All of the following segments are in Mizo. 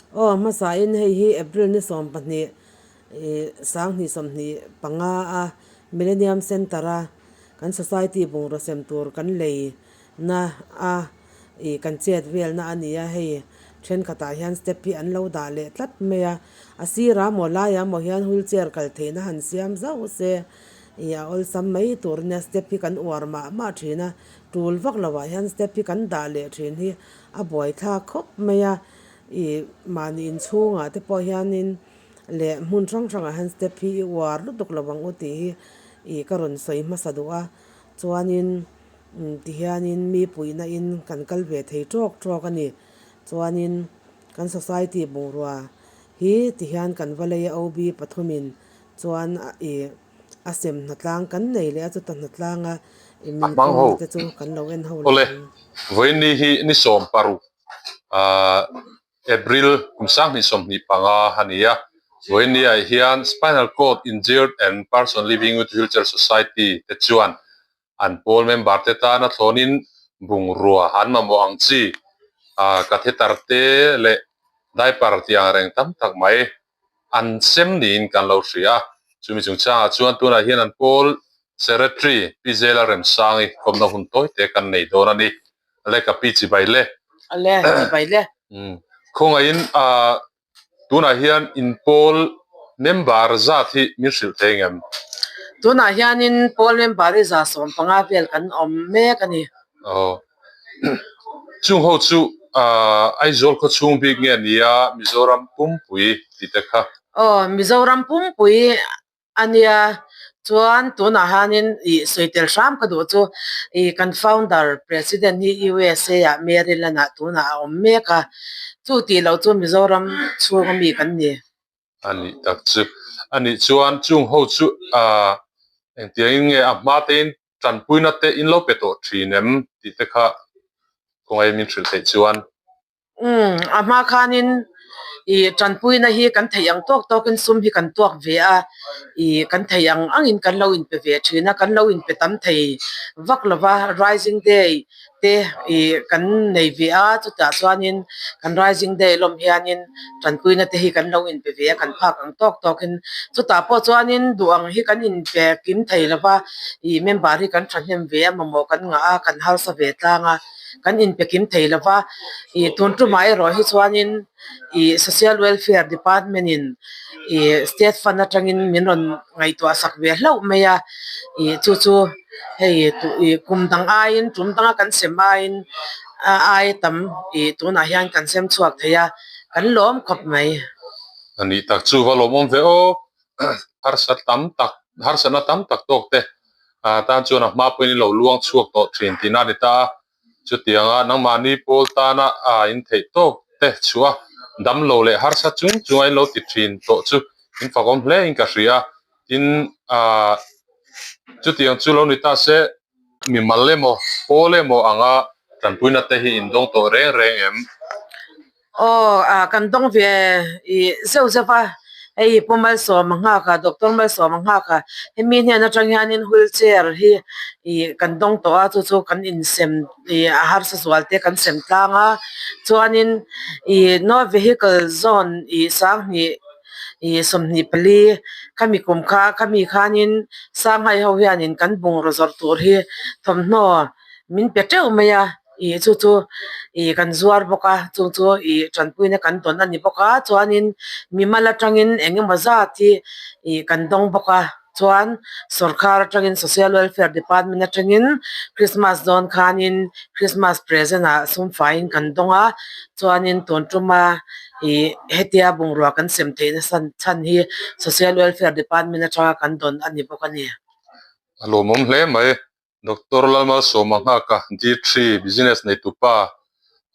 Aw hmasain hei hi April ni 12 ih 2025 a Millennium Centre a kan society bungraw sem tur kan lei na a ih kan chet velna a ni a hei thenkhatah hian step hi an lo dah leh tlat mai a a sirah maw laiah maw hian wheelchair kal theihna han siam zauh se ih a awlsam mai tur nia step hi kan uar mah mah thin a tul vak lovah hian step hi kan dah leh thin hi a buaithlak khawp mai a ih mahni inchhungah te pawh hianin leh hmun hrang hrangah hian step hi i uar lutuk lo ang u tih hi ih ka rawn sawi hmasa duh a chuanin Tihianin mi puihna in kan kal ve thei tawk tawk a ni. Chuanin kan society bungrua hi tihian kan va lei a OB pathumin chuan ih a sem hnatlang kan nei leh a chuta hnatlanga ih A min hmang ho. kawmna te chu kan lo en ho leh Awle, ang. vawiinni hi ni 16 ah April kum 2025 a ni a. Vawiinni ah hian Spinal Cord Injured and Person Living with Wheelchair Society te chuan An pawl member te tana thlawnin bungrua an mamawh ang chi catheter te leh diaper tih ang reng tam tak mai an sem niin kan lo hria a. Chumi chungchangah chuan tunah hian an pawl Secretary Pi Zela Remsangi kawmna hun tawi te kan nei dawn a ni. Ale ka pi chibai le. Ale chibai le. Khawngaihin Tunah hian in pawl member zat hi min hrilh thei ngem? Tunah hianin pawl member hi 150 vel kan awm mek a ni. Aw. Chung ho chu Aizawl khaw chhung bik nge nia Mizoram pumpui tih te kha? Aw, Mizoram pumpui A nia, chuan tunah hianin ih sawi tel hram ka duh chu ih kan founder president hi USA ah Maryland ah tunah a awm mek a, chu tih loh chu Mizoram chhunga mi kan ni. A nih tak chu. A nih chuan chung ho chu ah engtiangin nge a hma tein tanpuina te in lo pe tawh thin em tih te kha khawngaih min hrilh theih chuan. Umm, a hma khanin ih tanpuina hi kan theih ang tawk tawkin sum hi kan tuak ve a, ih kan theih ang angin kan lo inpe ve thin a, kan lo inpe tam thei vak lo va, Rising Day te ih kan nei ve a, chutah chuanin kan Rising Day lawm hianin tanpuina te hi kan lo inpe ve a, kan phak ang tawk tawkin chutah pawh chuanin duh ang hi kan inpe kim thei lo va, ih member hi kan thahnem ve a, mamawh kan ngah a, kan harsa ve tlang a. kan inpe kim thei lo va, ih tun tumah erawh hi chuanin ih social welfare department in ih state fund atangin min rawn ngaihtuah sak ve hlauh mai a, ih chu chu hei ih kum dang aiin tum danga kan sem aiin a ai tam ih tunah hian kan sem chhuak thei a, kan lawm khawp mai. A nih tak chu va lawmawm ve aw, harsa tam tak harsatna tam tak tawk te tan chuan a hma pawhin i lo luang chhuak tawh thin tihna a ni ta a, chutianga nangmahni pawl tana a in theih tawk te chhuah a damlo leh harsa chung chunga in lo ti thin tawh chu in fakawm hle in ka hria a, tin chutiang chu lo ni ta se. Mimal emaw, pawl emaw anga tanpuina te hi in dawng tawh reng reng em? Aw, a kan dawng ve i zeuh zeuh a, hei Pu Malsawma nghak a, Doctor Malsawma nghak a, hemi hnen atang hianin wheelchair hi i kan dawng tawh a, chu chu kan insem i a harsa zual te kan sem tlang a, chuanin i no vehicle zone i 2000 ih 24 khami kum kha khami khanin Sanghai ho hianin kan bungraw zawrh tur hi thawmhnaw min pe teuh mai a ih chu chu ih kan zuar bawk a chu chu ih tanpuina kan dawn a ni bawk a chuanin mimal atangin eng emaw zat hi ih kan dawng bawk a chuan sawrkar atangin social welfare department atangin Christmas dawn khanin Christmas present ah sum faiin kan dawng a chuanin tun tuma ih hetia bungrua kan sem theih nasa chhan hi social welfare department atanga kan dawn a ni bawk a ni. A lawmawm hle mai. Doctor Lalmalsawma nghaka D three business neitupa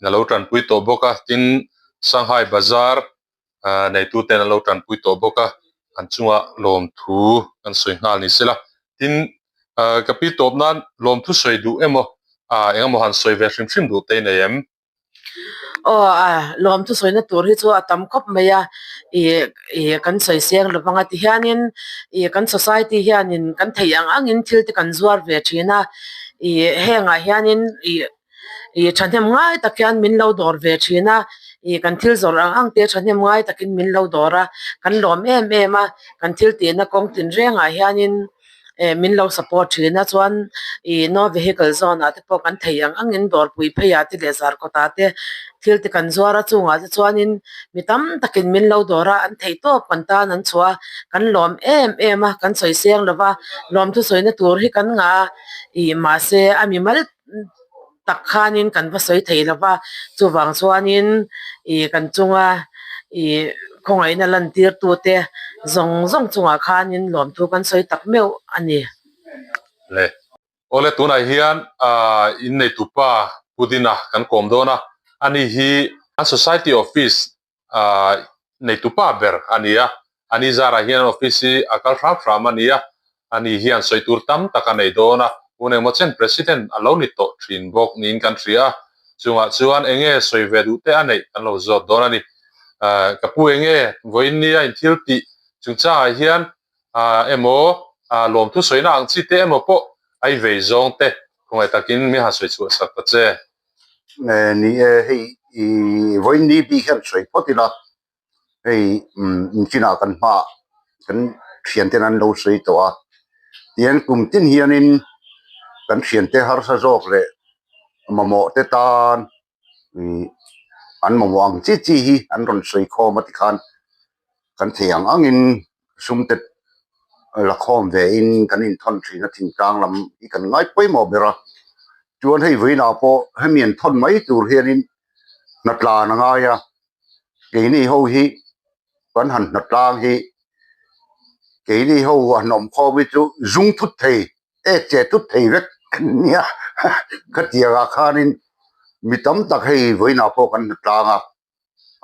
in a lo tanpui tawh bawk a, tin Shanghai Bazar neituten an lo tanpui tawh bawk a, an chungah lawmthu kan sawi nghal ni sela. Tin ka pi tawp nan lawmthu sawi duh emaw eng emaw han sawi ve hrim hrim duh te i nei em? Aw a lawmthu sawina tur hi chu a tam khawp mai a ih ih kan sawi seng lo vang a tihianin ih kan society hianin kan theih ang angin thil te kan zuar ve thin a ih hengah hianin ih ih thahnem ngai tak hian min lo dawr ve thin a. Ih kan thil zawrh ang ang te thahnem ngai takin min lo dawr a, kan lawm em em a, kan thil tihna kawng tinrengah hianin eh min lo support thin a chuan ih no vehicle zone ah te pawh kan thei ang angin dawrpui phei ah te leh zarkawt ah te thil te kan zuar a chungah te chuanin mi tam takin min lo dawr a an thei tawp kan tan an chhuah a kan lawm em em a kan sawi seng lo va lawmthu sawina tur hi kan ngah a ih mahse a mimal tak khanin kan va sawi thei lo va chuvang chuanin ih kan chunga ih khawngaihna lan tir tute zawng zawng chungah khanin lawmthu kan sawi tak meuh a ni. Le. Awle tunah hian ah inneitupa Pudina kan kawm dawn a, ani hi an society office ah neitupa ber a ni a, ani zarah hian an office hi a kal hram hram a ni a, ani hian sawi tur tam tak a nei dawn a, hun engmaw chen President a lo ni tawh thin bawk niin kan hria a, chungah chuan enge sawi ve duh te a neih kan lo zawt dawn a ni. Ah ka pu enge vawiin nia inthil tih chungchangah hian ah emaw ah lawmthu sawina ang chi te emaw pawh a i vei zawng te khawngaih takin mi han sawi chhuah sak ta che. Ni e, hei i vawiin ni bik hian sawi phawt ila, hei inchinah kan hmaah kan thianten an lo sawi tawh a, tihian kum tin hianin kan thiante harsa zawk leh mamawh te tan ih an mamawh ang chi chi hi an rawn sawi khawm a tikhan kan thei ang angin sum te la khawm ve in kan inthawn thin a thingtlang lam hi kan ngai pawimawh ber a chuan hei vawiinah pawh hemi an thawn mai tur hianin hnatlan a ngai a keini ho hi kan han hnatlang hi keini ho han awm khawm hi chu zung thut thei ek che thut thei vek kan nia khatiang ah khanin mi tam tak hei vawiinah pawh kan hnatlang a.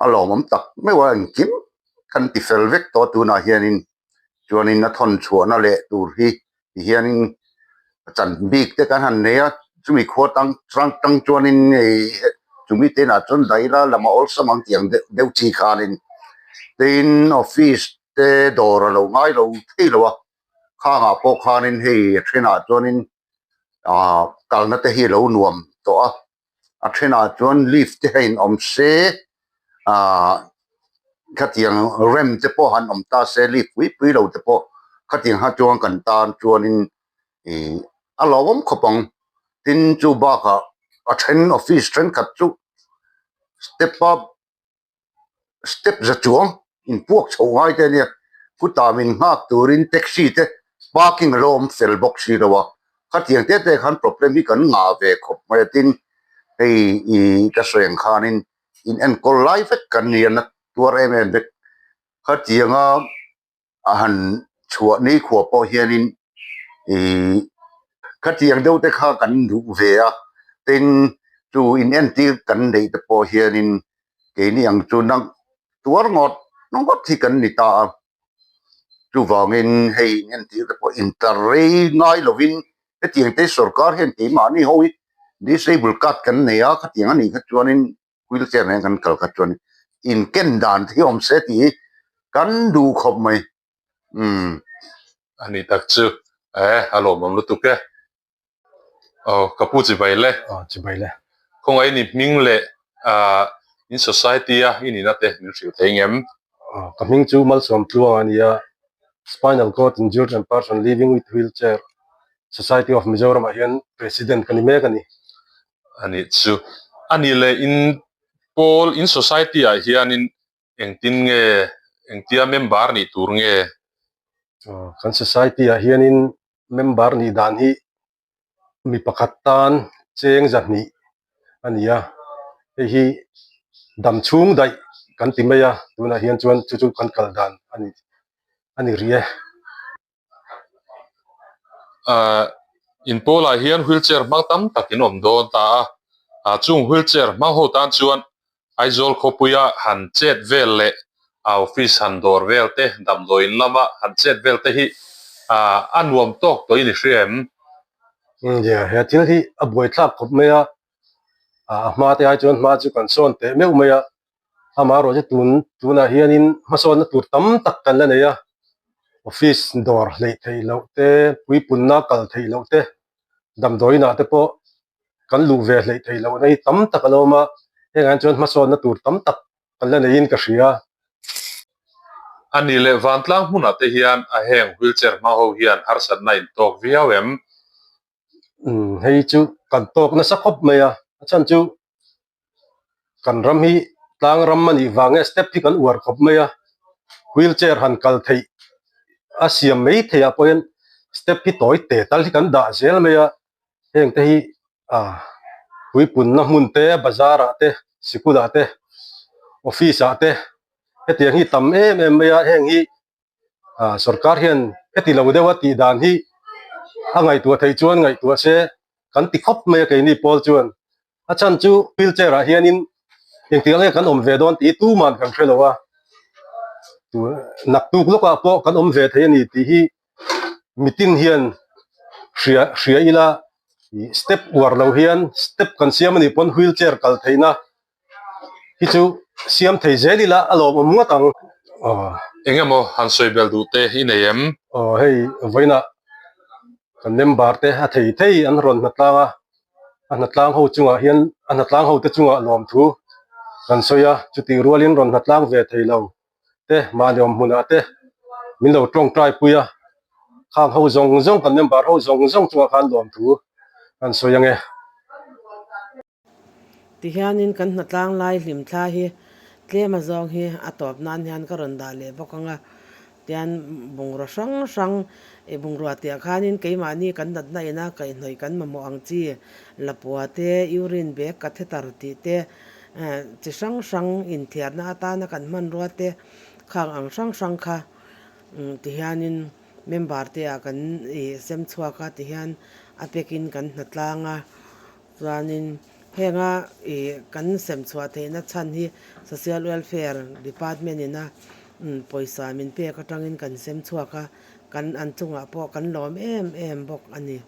a lawmawm tak meuh a engkim kan ti fel vek tawh a tunah hianin chuanin a thawn chhuahna leh tur hi ti hianin chan bik te kan han nei a chumi khua tang tang tang chuanin ih chumi te inah chuan daih ila lam a awlsam ang tih ang deuh deuh chi khanin tin office te dawr a lo ngai lo thei lo a khangah pawh khanin hei a thenah chuanin ah kalna te hi a lo nuam tawh a. A thenah chuan lift te hi a inawm se ahh khatiang rem te pawh han awm ta se lift pui pui lo te pawh khatiang ha chuan kan tan chuanin ih a lawmawm khawp ang tin chu bakah a then office thenkhat chu step a. step za chuang inpuak chho ngai te ania khutah min nghak turin taxi te parking a lo awm fel bawk si lo a khatiang te te khan problem hi kan ngah ve khawp mai a tin hei ih ka sawi ang khanin in enkawl lai vek kan ni a na tuar em em vek khatianga. a han chhuah ni khuah pawh hianin ihh khatiang deuh te kha kan duh ve a tin chu in entir kan neih te pawh hianin keini ang chu nang tuar ngawt ngawt hi kan ni ta a chuvangin hei in entir te pawh intlar rei ngai lovin hetiang te sorkar hian keimahni ho hi disable card kan nei a khatiang anih kha chuanin. wheelchair nen kan kal kha chuan in ken dan te hi awm se tih hi kan duh khawp mai umm. A ni tak chu e a lawmawm lutuk e. Aw ka pu chibai le. Aw chibai le. Khawngaih ni hming leh ah in society a i nihna te min hrilh thei ngem? Aw ka hming chu Malsawm Tluang a nia Spinal cord injured and person living with wheelchair Society of Mizoram ah hian President ka ni mek a ni. A nih chu. A nih leh in pawl, in society ah hianin engtin nge, engtia member nih tur nge? Aw, kan society ah hianin member nih dan hi mi pakhat tan cheng zahnih a ni a, hei hi dam chhung daih kan ti mai a, tunah hian chuan chu chu kan kal dan a ni a ni rih e. Ahh in pawlah hian wheelchair hmang tam tak in awm dawn ta a, ah chung wheelchair hmang ho tan chuan Aizawl khawpuia han chet vel leh a office han dawr vel te damdawiin lama han chet vel te hi ah a nuam tawk tawh in i hria em? Nia he thil hi a buaithlak khawp mai a, ah a hma te ai chuan hma chu kan sawn teh meuh mai a. Amaherawhchu tun tunah hianin hmasawnna tur tam tak kan la nei a, office dawr hleih theih loh te, puipunna kal theih loh te, damdawiinah te pawh kan luh ve hleih theih lohna hi tam tak a lo awm a, hengah hian chuan hmasawnna tur tam tak. kan la neiin ka hria. A ni leh vantlang hmunah te hian a heng wheelchair hmang ho hian harsatna in tawk viau em? Umm hei chu kan tawk nasa khawp mai a, a chhan chu kan ram hi tlang ram a nih vang nge step hi kan uar khawp mai a, wheelchair han kal theih a siam mai theih ah pawh hian step hi tawi te tal hi kan dah zel mai a, heng te hi ah puipunna hmun te bazar ah te sikul ah te office ah te hetiang hi tam em em mai a heng hi ah sorkar hian heti lo deuh a tih dan hi a ngaihtuah theih chuan ngaihtuah se kan ti khawp mai a keini pawl chuan a chhan chu wheelchair ah hianin engtik ang nge kan awm ve dawn tih hi tuman kan hre lo a naktuk lawkah pawh kan awm ve thei a ni tih hi mitin hian hria hria ila ih step uar lo hian step kan siam anih pawn wheelchair kal theihna hi chu siam thei zel ila a lawmawm ngawt ang aw. Eng emaw han sawi bel duh te i nei em? Aw hei vawiinah kan member te a thei thei an rawn hnatlang a, a hnatlang ho chungah hian a hnatlang ho te chungah lawmthu kan sawi a, chutih rualin rawn hnatlang ve thei lo te mahni awm hmunah te min lo tawngtai pui a, khang ho zawng zawng kan member ho zawng zawng chungah khan lawmthu kan sawi ange. Tihianin kan hnatlang lai hlim thla hi tlem a zawng hi a tawp nan hian ka rawn dah leh bawk ang a, tian bungraw hrang hrang i bungrua tih ah khanin keimahni kan natna ina kaihhnawih kan mamawh ang chi lapua te, urine bag catheter tih te, chi hrang hrang inthiarna atana kan hmanrua te khang ang hrang hrang kha tihianin member te ah kan i sem chhuak a tihian a pekin kan hnatlang a. Chuanin henga ih kan sem chhuah theihna chhan hi Social Welfare Department ina pawisa min pek atangin kan sem chhuak a, kan an chungah pawh kan lawm em em bawk a ni.